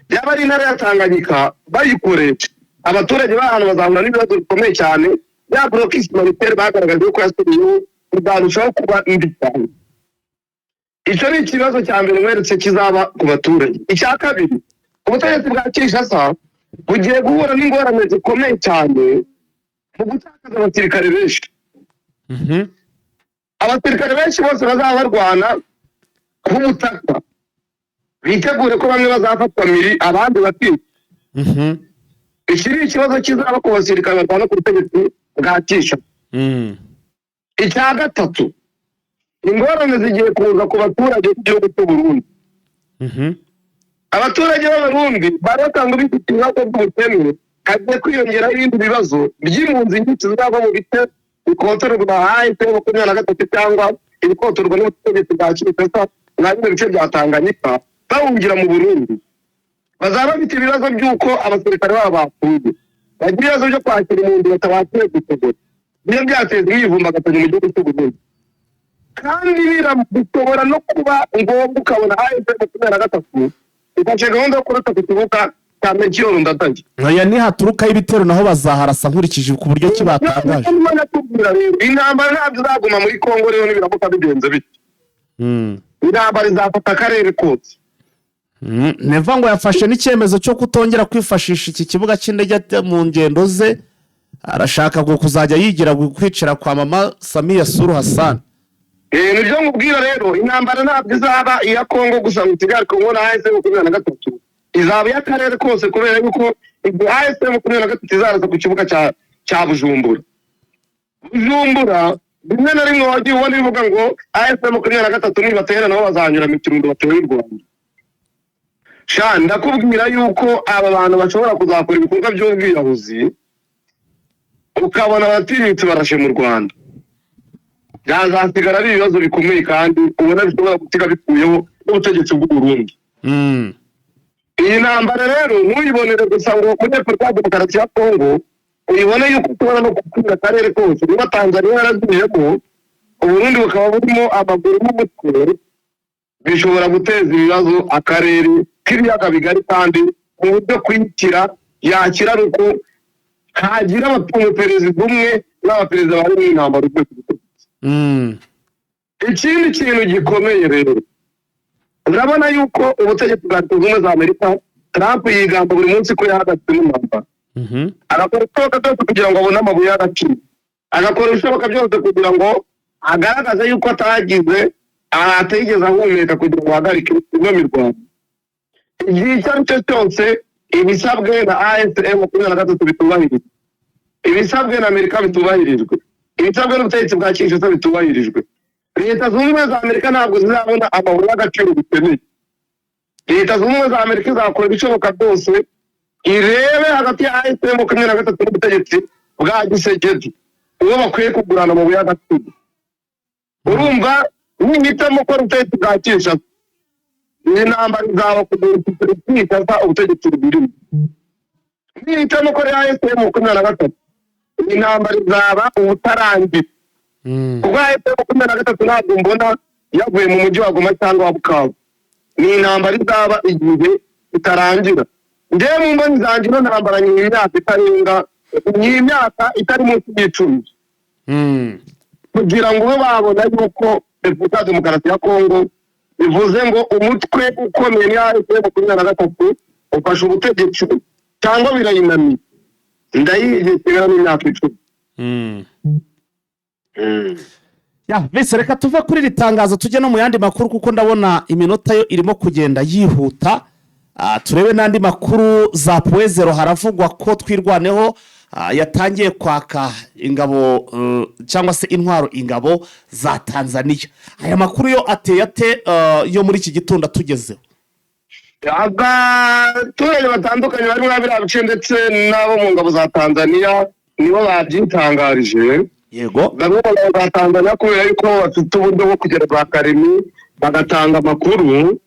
yaba ari intara ya Tanganyika bayikoresha, abaturage b'ahantu bazahura n'ibibazo bikomeye cyane. Ya blocus humanitaire bagaragaje ko yasubiyeho izarushaho kuba mbi cyane. Icyo ni ikibazo cya mbere mweretse kizaba ku baturage. Icya kabiri, ubutegetsi bwa Kinshasa bugiye guhura n'ingorane zikomeye cyane mu gutakaza abasirikare benshi. Abasirikare benshi bose bazaba barwana ku butaka, bitegure ko bamwe bazafatwa miri, abandi bakicwa. Iki ni ikibazo kizaba ku basirikare barwana ku butegetsi bwa Kinshasa. Icya gatatu, ingorane zigiye kuza ku baturage b'igihugu cy'u Burundi. Abaturage b'Abarundi bari basanzwe bifite ibibazo by'ubukene, hagiye kwiyongeraho ibindi bibazo by'impunzi nyinshi zizava mu bice bikontororwa na AFC 23 cyangwa ibikontororwa n'ubutegetsi bwa Kinshasa, nka bino bice bya Tanganyika, bahungira mu Burundi. Bazaba bafite ibibazo by'uko abasirikare babo bapfuye, bagira ibibazo byo kwakira impunzi batabashije gutegura, niyo byateza imyivumbagatanyo mu gihugu cy'u Burundi. Kandi bishobora no kuba ngombwa ukabona AFC 23 ifashe gahunda yo kurasa ku kibuga cya Melchior Ndadaye. Aya nihaturukaho ibitero naho bazaharasa, nkurikije ku buryo ki batangaje. Ndimo ndakubwira rero, intambara ntabwo izaguma muri Kongo rero nibiramuka bigenze bityo. Intambara izafata akarere kose. Neva ngo yafashe n'icyemezo cyo kutongera kwifashisha iki kibuga cy'indege mu ngendo ze, arashaka ngo kuzajya yigira kwicara kwa mama Samiya Suru Hassan. Nibyo nkubwira rero, intambara ntabwo izaba iya Kongo gusa ngo isigare Kongo na AFC 23, izaba iy'akarere kose, kubera yuko igihe AFC 23 izaraza ku kibuga cya Bujumbura, Bujumbura rimwe na rimwe wagiye ubona bivuga ngo AFC 23 nibatera nabo bazanyura mu Kirundo batewe y'u Rwanda. Sha, ndakubwira yuko aba bantu bashobora kuzakora ibikorwa by'ubwiyahuzi, ukabona abatinyutse barashe mu Rwanda, byazasigara ari ibibazo bikomeye kandi ubona bishobora gusiga bikuyeho n'ubutegetsi bw'u Burundi. Iyi ntambara rero ntuyibonere gusa ngo muri Repubulika ya Demokarasi ya Kongo, uyibone yuko ushobora no gukwira akarere kose. Niba Tanzania yarazuyemo, Uburundi bukaba burimo amaguru n'umutwe, bishobora guteza ibibazo akarere k'ibiyaga bigari, kandi mu buryo kwikira yakira ari uko hagira umuperezida umwe n'abaperezida bari mu intambara uvuye ku butegetsi. Ikindi kintu gikomeye rero, urabona yuko ubutegetsi bwa Leta Zunze Ubumwe za Amerika, Trump yigamba buri munsi ko yahagaritse n'intambara, agakora ibishoboka byose kugira ngo abone amabuye y'agaciro, agakora ibishoboka byose kugira ngo agaragaze yuko atagize atigeze ahumeka kugira ngo ahagarike ino mirwano. Igihe icyo ari cyo cyose ibisabwe na AFC 23 bitubahirijwe, ibisabwe na Amerika bitubahirijwe, ibisabwe n'ubutegetsi bwa Kinshasa bitubahirijwe, Leta Zunze Ubumwe za Amerika ntabwo zizabona amabuye y'agaciro bikeneye. Leta Zunze Ubumwe za Amerika izakora ibishoboka byose irebe hagati ya AFC 23 n'ubutegetsi bwa Tshisekedi uwo bakwiye kugurana amabuye y'agaciro. Urumva nihitamo ko ubutegetsi bwa Kinshasa, iyi ntambara izaba kugura Kinshasa ubutegetsi burimo. Nihitamo ko ari AFC 23, iyi ntambara izaba ubutarangira, kuko AFC 23 ntabwo mbona yavuye mu mujyi wa Goma cyangwa wa Bukavu. Ni intambara izaba igihe itarangira. Njyewe mu mboni zanjye, ino ntambara ni imyaka itarenga, ni imyaka itari munsi y'10 kugira ngo ube babona yuko Repubulika ya Demokarasi ya Kongo bivuze ngo umutwe ukomeye ni AFC 23 ufashe ubutegetsi cyangwa birayinamiye, ndayigiye n'imyaka 10. Ya bese, reka tuve kuri iri tangazo tujye no mu yandi makuru, kuko ndabona iminota yo irimo kugenda yihuta. Turebe n'andi makuru za Point Zéro. Haravugwa ko Twirwaneho yatangiye kwaka ingabo cyangwa se intwaro ingabo za Tanzania. Aya makuru yo ateye ate yo muri iki gitondo atugezeho? Abaturage batandukanye bari muri biriya bice ndetse n'abo mu ngabo za Tanzania nibo babyitangarije. Bamwe mu ngabo za Tanzania, kubera yuko bafite uburyo bwo kugera za Karemi bagatanga amakuru,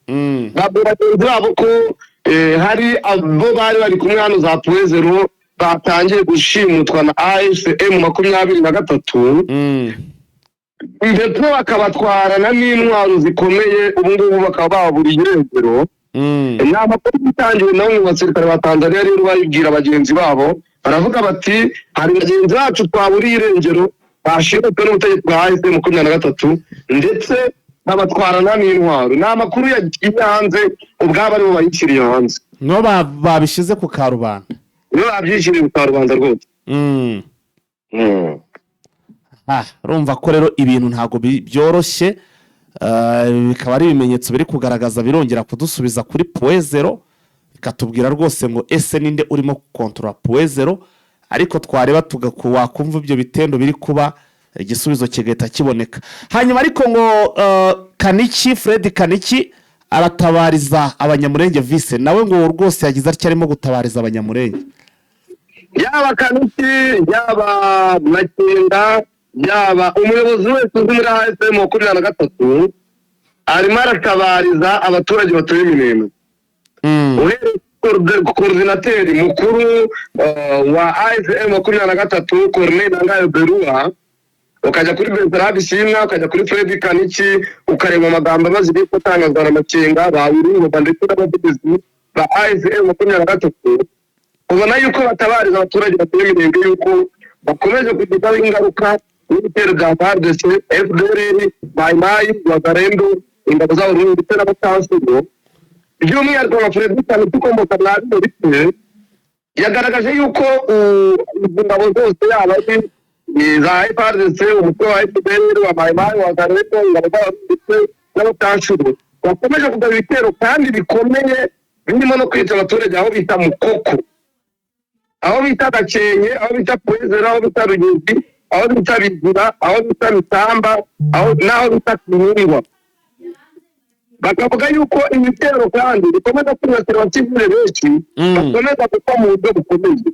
babwira bagenzi babo ko Hari abo bari bari kumwe hano za Point Zéro batangiye gushimutwa na AFC M23, ndetse bakabatwarana n'intwaro zikomeye. Ubu ngubu bakaba baburiye irengero. Ni amakuru itangiwe na bamwe mu basirikare ba Tanzania. Rero babibwira bagenzi babo, baravuga bati: "Hari bagenzi bacu twaburiye irengero, bashimutswe n'ubutegetsi bwa AFC 23, ndetse babatwarana n'intwaro." Ni amakuru yagiye hanze, ubwabo aribo bayishyiriye hanze. Nibo babishyize ku karubanda. Nibo babyishyiriye ku karubanda rwose. Ah, urumva ko rero ibintu ntabwo byoroshye. Bikaba ari ibimenyetso biri kugaragaza, birongera kudusubiza kuri Point Zéro, bikatubwira rwose ngo ese ninde urimo gukontorora Point Zéro? Ariko twareba wakumva ibyo bitendo biri kuba, igisubizo kigahita kiboneka. Hanyuma ariko ngo Kaniki, Fred Kaniki, aratabariza Abanyamurenge vise nawe, ngo rwose yagize atya arimo gutabariza Abanyamurenge. Yaba Kaniki, yaba Makenga, yaba umuyobozi wese uzi muri AFC 23, arimo aratabariza abaturage batuye Iminembwe. Uhereye ku coordinateur mukuru wa AFC 23, Corneille Nangayo Berua, ukajya kuri Bertrand Bisimwa, ukajya kuri Fred Kaniki, ukareba amagambo amaze igihe atangazwa na Makenga, ba Wiringoma ndetse n'abavugizi ba AFC 23, ubona yuko batabariza abaturage batuye Iminembwe yuko bakomeje kugirwaho ingaruka n'ibitero bya FARDC, FDLR, Mayi, Wazalendo, ingabo z'Abarundi ndetse n'abacanshuro. By'umwihariko nka Fred Kaniki ukomoka mwa bino bice, yagaragaje yuko izi ngabo zose, yaba ari za FARDC, umutwe wa FDLR, wa Mayi, Wazalendo, ingabo z'Abarundi ndetse n'abacanshuro, bakomeje kugaba ibitero kandi bikomeye, birimo no kwica abaturage aho bita Mukoko, aho bita Gakenke, aho bita Point Zéro, aho bita Rugezi, aho bita Bigira, aho bita Mitamba, aho n'aho bita Kihingwa. Bakavuga yuko ibitero kandi bikomeza kwibasira abasivile benshi, bakomeza gupfa mu buryo bukomeye.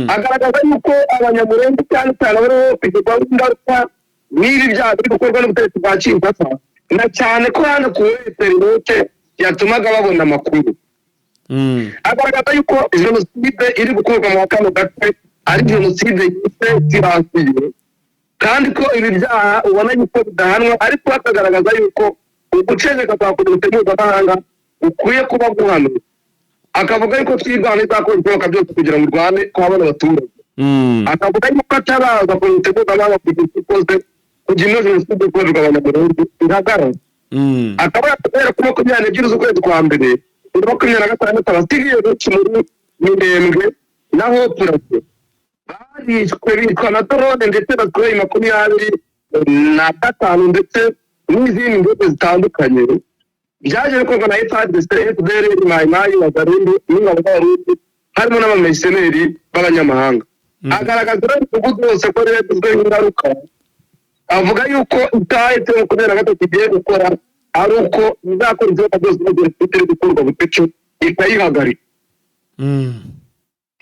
Agaragaza yuko Abanyamurenge cyane cyane bariho kugirwaho ingaruka n'ibi byaha biri gukorwa n'ubutegetsi bwa Kinshasa, na cyane ko hano ku interinete yatumaga babona amakuru. Agaragaza yuko jenoside iri gukorwa mu kano gace ari jenoside yise silencieuse, kandi ko ibi byaha ubona yuko bidahanwa, ariko hakagaragaza yuko uguceceka kwa komite mpuzamahanga ukwiye kuba guhanwa. Akavuga yuko Twirwaneho izakora ibishoboka byose kugira ngo urwane kwa bano baturage. Akavuga yuko ataraza komite mpuzamahanga kugira icyo ikoze kugira ino jenoside ikorerwa Abanyamurenge ihagarare. Akaba guhera kuri 22 z'ukwezi kwa mbere 2026, abasivile benshi muri Minembwe naho purase barishwe, bicwa na drone ndetse na Sukhoi 25 ndetse n'izindi ndege zitandukanye. Byaje bikorwa na FARDC, FDLR, Mayi, Wazalendo n'ingabo z'Abarundi, harimo n'aba mercenaires b'abanyamahanga. Agaragaza rero imidugudu yose ko rero yagizweho ingaruka. Avuga yuko itaha 23 igiye gukora ari uko izakora ibishoboka byose ngo jenoside iri gukorwa bucece ikayihagarika.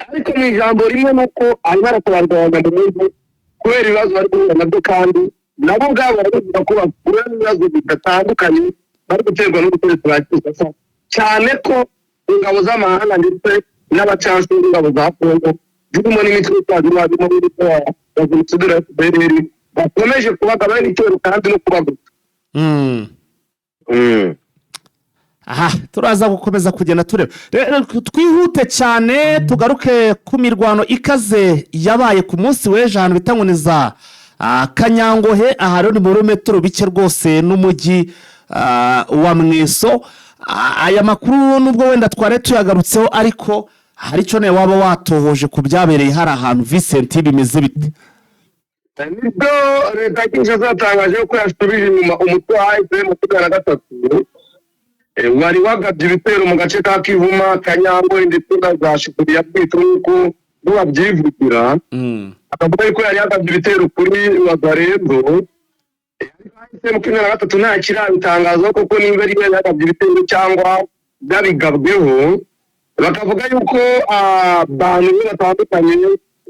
Ariko mu ijambo rimwe ni uko arimo aratabarwa Abanyamurenge kubera ibibazo bari guhura nabyo, kandi nabo ubwabo barabivuga ko bahura n'ibibazo bidatandukanye bari guterwa n'ubutegetsi bwa Kinshasa, cyane ko ingabo z'amahanga ndetse n'abacanshuro b'ingabo za Kongo zirimo n'imitwe itwaje harimo n'imitwe ya jenoside ya FDLR bakomeje kubagabaho ibitero kandi no kubaguta. Aha turaza gukomeza kugenda tureba. Rero twihute cyane tugaruke ku mirwano ikaze yabaye ku munsi w'ejo ahantu bita ngo ni za Kanyangohe. Aha rero ni mu birometero bike rwose n'umujyi wa Mweso. Aya makuru nubwo wenda twari tuyagarutseho, ariko hari icyo nawe waba watohoje ku byabereye hari ahantu, Vincent, bimeze bite? Nibyo, leta ya Kinshasa yatangaje ko yasubije inyuma umutwe wa AFC 23 wari wagabye ibitero mu gace ka Kivuma, Kanyangwe ndetse na za Shikuri ya Bwito, nk'uko bo babyivugira. Akavuga yuko yari yagabye ibitero kuri Wazalendo. AFC 23 nta kirabitangazaho kuko niba ari yo yagabye ibitero cyangwa byabigabweho. Bakavuga yuko abantu batandukanye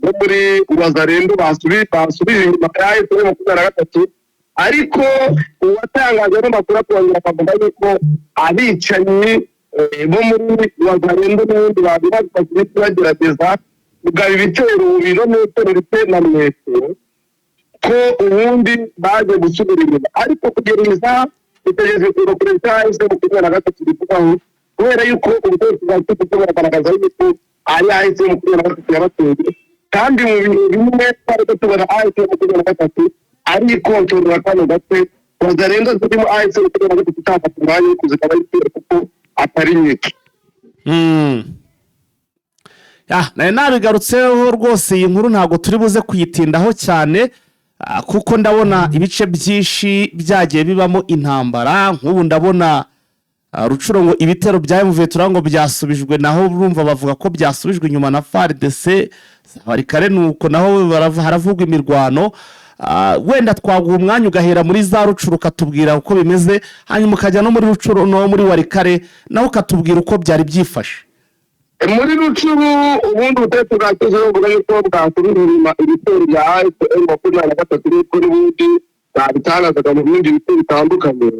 bo muri Wazalendo basubije inyuma ya AFC 23, ariko uwatangaje ano makuru akongera akavuga yuko abicanyi Bo muri Wazalendo n'ubundi bari bamaze bagerageza kugaba ibitero ibirometero ndetse na metero, ko ubundi baje gusubira inyuma, ariko kugera iyi saha dutegereje kuva kuri AFC 23 bivugaho, kubera yuko ubutegetsi bwa Kinshasa buragaragaza yuko ari AFC 23 yabateye, kandi mu bihe bimwe twari tubona AFC 23 ari ikontorora kano gace. Wazalendo zirimo AFC 23 itafata umwanya wo kuzikaba ibitero kuko atari nyinshi. Ya, nari nabigarutseho rwose. Iyi nkuru ntabwo turi buze kuyitindaho cyane, kuko ndabona ibice byinshi byagiye bibamo intambara. Nk'ubu ndabona Rutshuru ngo ibitero bya M23 ngo byasubijwe, naho urumva bavuga ko byasubijwe inyuma na FARDC. Kare nuko naho haravugwa imirwano. Wenda twaguha umwanya ugahera muri za Rutshuru ukatubwira uko bimeze, hanyuma ukajya no muri Rutshuru no muri Walikale, naho ukatubwira uko byari byifashe. Muri Rutshuru ubundi ubutegetsi bwa Kizungu buvuga yuko bwasubije inyuma ibitero bya AFC 23, n'uko n'ubundi babitangazaga mu bindi bice bitandukanye.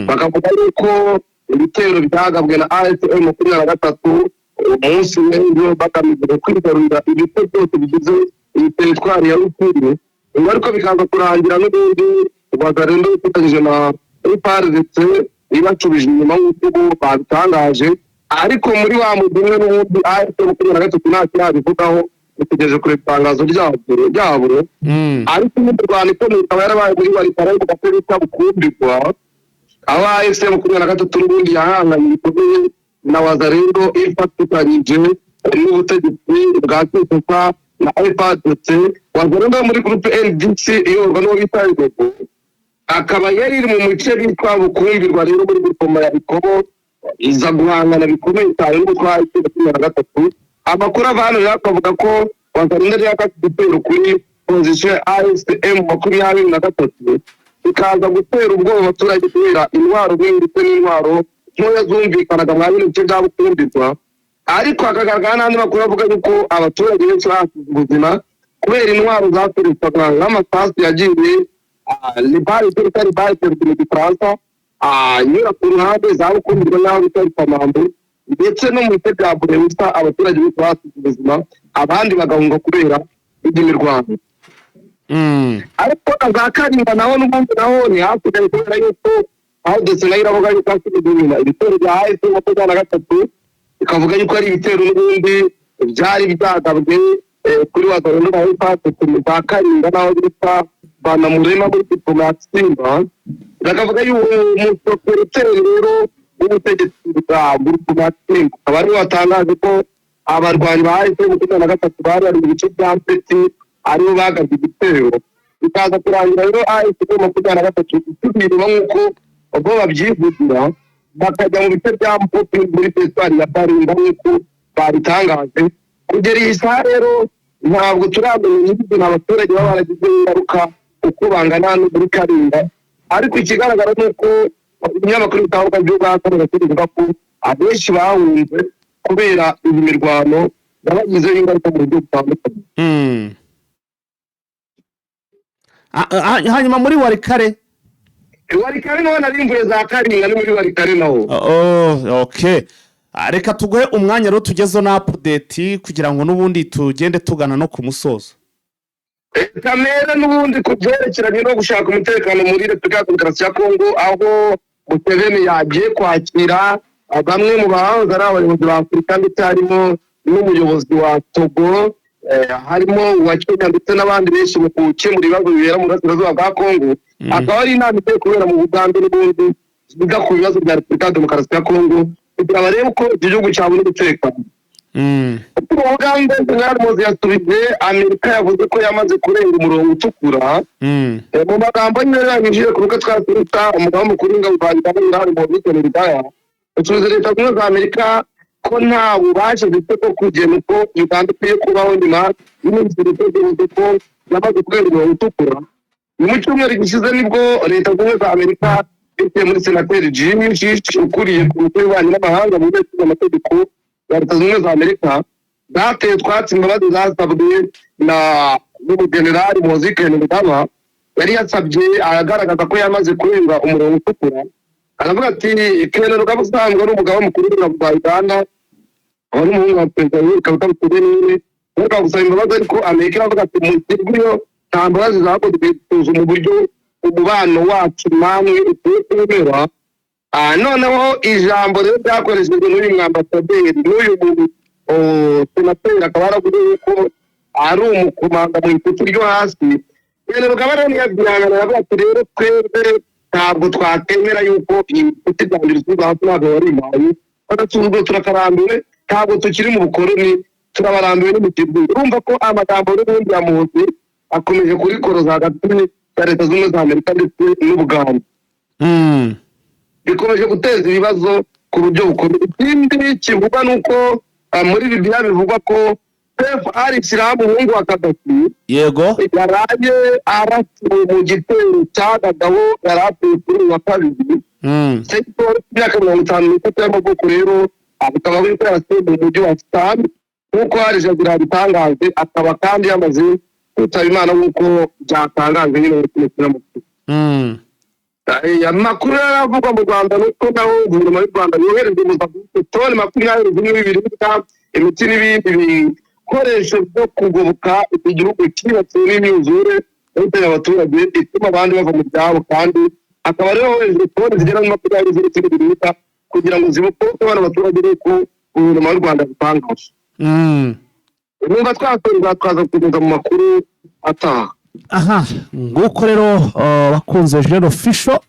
Bakavuga yuko ibitero byagabwe na AFC 23 umunsi w'ejo bagamije kwigarurira ibice byose bigize iyi teritwari ya Rutshuru, ngo ariko bikaza kurangira n'ubundi Wazalendo ifatanyije na FARDC ibacubije inyuma nk'uko ubu babitangaje. Ariko muri wa mujyi umwe n'ubundi AFC 23 nta kirabivugaho, dutegereje kureba itangazo ryabo. Ariko imirwano ikomeye ikaba yarabaye muri Walikale mu gace bita Bukumbirwa, aho AFC 23 n'ubundi yahanganye bikomeye na Wazalendo ifatikanyije n'ubutegetsi bwa Kinshasa na FARDC. Wazalendo yo muri groupe LDC iyoborwa n'uwo bita Igogo akaba yari iri mu bice bitwa Bukumbirwa rero muri groupement ya Ikobo, iza guhangana bikomeye cyane n'umutwe wa AFC 23. Amakuru ava hano rero akavuga ko Wazalendo yari yakase igitero kuri position ya AFC 23, bikaza gutera ubwoba abaturage kubera intwaro nini ndetse n'intwaro ntoya zumvikanaga mwa bino bice bya Bukumbirwa. Ariko hakagaragara n'andi makuru avuga yuko abaturage benshi bahasize ubuzima kubera intwaro zakoreshwaga nk'amasasu yagiye libari bita libari mu Gifaransa anyura ku ruhande za Bukumbirwa n'aho bita Rukamambu ndetse no mu bice bya Burewusa. Abaturage benshi bahasize ubuzima, abandi bagahunga kubera indi mirwano. Ariko na za Karinga naho n'ubundi naho ntihasigaye, kubera yuko AFDC nayo iravuga yuko hasubijwe inyuma ibitero bya AFC 23, ikavuga yuko ari ibitero n'ubundi byari byagabwe kuri Wazalendo na FARDC za Karinga n'aho bita Banamurema muri diploma ya Simba. Bakavuga yuko umusekereteri rero w'ubutegetsi bwa groupement ya Simba akaba ariwe watangaje ko abarwanyi ba AFC 23 bari mu bice bya Mpeti aribo bagabye igitero, bikaza kurangira rero AFC 23 isubiye inyuma nk'uko ubwo babyivugira, bakajya mu bice bya Mpopi muri teritwari ya Baringa nk'uko babitangaje. Kugera iyi saha rero ntabwo turamenya nyirizina abaturage baba baragizeho ingaruka uko bangana hano muri Karinga, ariko ikigaragara ni uko ibinyamakuru bitandukanye byo bwa bivuga ko abenshi bahunze kubera iyi mirwano yabagizeho ingaruka mu buryo butandukanye. Hanyuma muri Walikale? Walikale naho nari mvuye za Karinga, ni muri Walikale naho. Oh, okay. Reka tuguhe umwanya rero tugezeho na update kugira ngo n'ubundi tugende tugana no ku musozo. Kamere n'ubundi ku byerekeranye no gushaka umutekano muri Repubulika ya Demokarasi ya Kongo, aho Museveni yagiye kwakira bamwe mu bahoze ari abayobozi ba Afurika, ndetse harimo n'umuyobozi wa Togo, harimo uwa Kenya ndetse n'abandi benshi mu gukemura ibibazo bibera mu burasirazuba bwa Kongo. Akaba ari inama igiye kubera mu Bugande n'ubundi yiga ku bibazo bya Repubulika ya Demokarasi ya Kongo kugira barebe uko iki gihugu cyabona umutekano. Ubugande, General Muhoozi yasubije Amerika yavuze ko yamaze kurenga umurongo utukura. Mu magambo nyine yanyujije ku rubuga twa Twitter, umugaba mukuru w'ingabo za Uganda General Muhoozi Kainerugaba asubiza Leta Zunze Ubumwe za Amerika ko nta bubasha zifite bwo kugena uko Uganda ikwiye kubaho nyuma y'iminsi itegereje ko yamaze kurenga umurongo utukura. Ni mu cyumweru gishize nibwo Leta Zunze Ubumwe za Amerika biciye muri Senateri Jim Risch ukuriye Komisiyo y'Ububanyi n'Amahanga mu Nteko Ishinga Amategeko ya Leta Zunze Ubumwe za Amerika zateye utwatsi imbabazi zasabwe na n'umugenerali Muhoozi Kainerugaba yari yasabye agaragaza ko yamaze kurenga umurongo utukura. Aravuga ati Kainerugaba usanzwe ari umugaba mukuru w'ingabo za Uganda, akaba n'umuhungu wa Perezida Yoweri Kaguta Museveni, ariko gusaba imbabazi, ariko Amerika iravuga ati muziguyo, nta mbabazi zakozwe, gusuzuma uburyo umubano wacu namwe ukwiye kwemera. Noneho ijambo rero ryakoreshejwe n'uyu mwambasaderi, n'uyu senateri, akaba yaravuze yuko ari umukomanda mu ipeti ryo hasi. Kainerugaba rero ntiyabyihangana, aravuga ati rero twebwe ntabwo twakemera yuko ipeti ryanjye risubizwa hasi, ntabwo warimpaye, bagasuzuguro, turakarambiwe, ntabwo tukiri mu bukoroni, turabarambiwe n'imitibu. Urumva ko amagambo n'ubundi ya Muhoozi akomeje kurikoroza hagati ya Leta Zunze Ubumwe za Amerika ndetse n'Ubuganda. Bikomeje guteza ibibazo ku buryo bukomeye. Ikindi kivugwa ni uko muri Libiya bivugwa ko Saif al-Islam, umuhungu wa Kadafi, yaraye arasiwe mu gitero cyagagaho yari atuye kuri uyu wa kabiri. Saif, imyaka 53 y'amavuko rero, akaba yuko yarasiwe mu mujyi wa Sitani, nk'uko Al Jazeera yabitangaje, akaba kandi yamaze kwitaba Imana nk'uko byatangajwe nyine muri kino kinyamakuru. Amakuru yari avugwa mu Rwanda ni uko naho guverinoma y'u Rwanda yohereje Mozambique toni 20 zirimo ibiribwa, imiti n'ibindi bikoresho byo kugoboka iki gihugu cyibasiwe n'imyuzure yahitanye abaturage, ituma abandi bava mu byabo, kandi akaba rero hoherejwe toni zigera muri 20 z'imiti n'ibiribwa kugira ngo zibokoke bano abaturage, nk'uko guverinoma y'u Rwanda yabitangaje. Numva twasoreza, twaza gukomeza mu makuru ataha. Aha nguko rero, bakunze Jeno Official,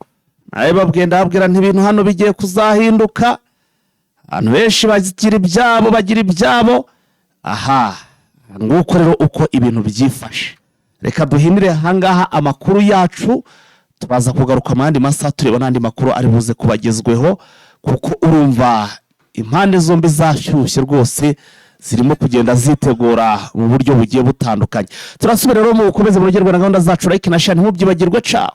nawe babwiye, ndababwira nti ibintu hano bigiye kuzahinduka, abantu benshi bagira ibyabo, bagira ibyabo. Aha nguko rero uko ibintu byifashe. Reka duhinire ahangaha amakuru yacu, turaza kugaruka mu yandi masaha tureba n'andi makuru ari buze kubagezweho, kuko urumva impande zombi zashyushye rwose, zirimo kugenda zitegura mu buryo bugiye butandukanye. Turasubira rero mu bukomeze munogerwa na gahunda zacu. Like na share ntimubyibagirwe. Ciao.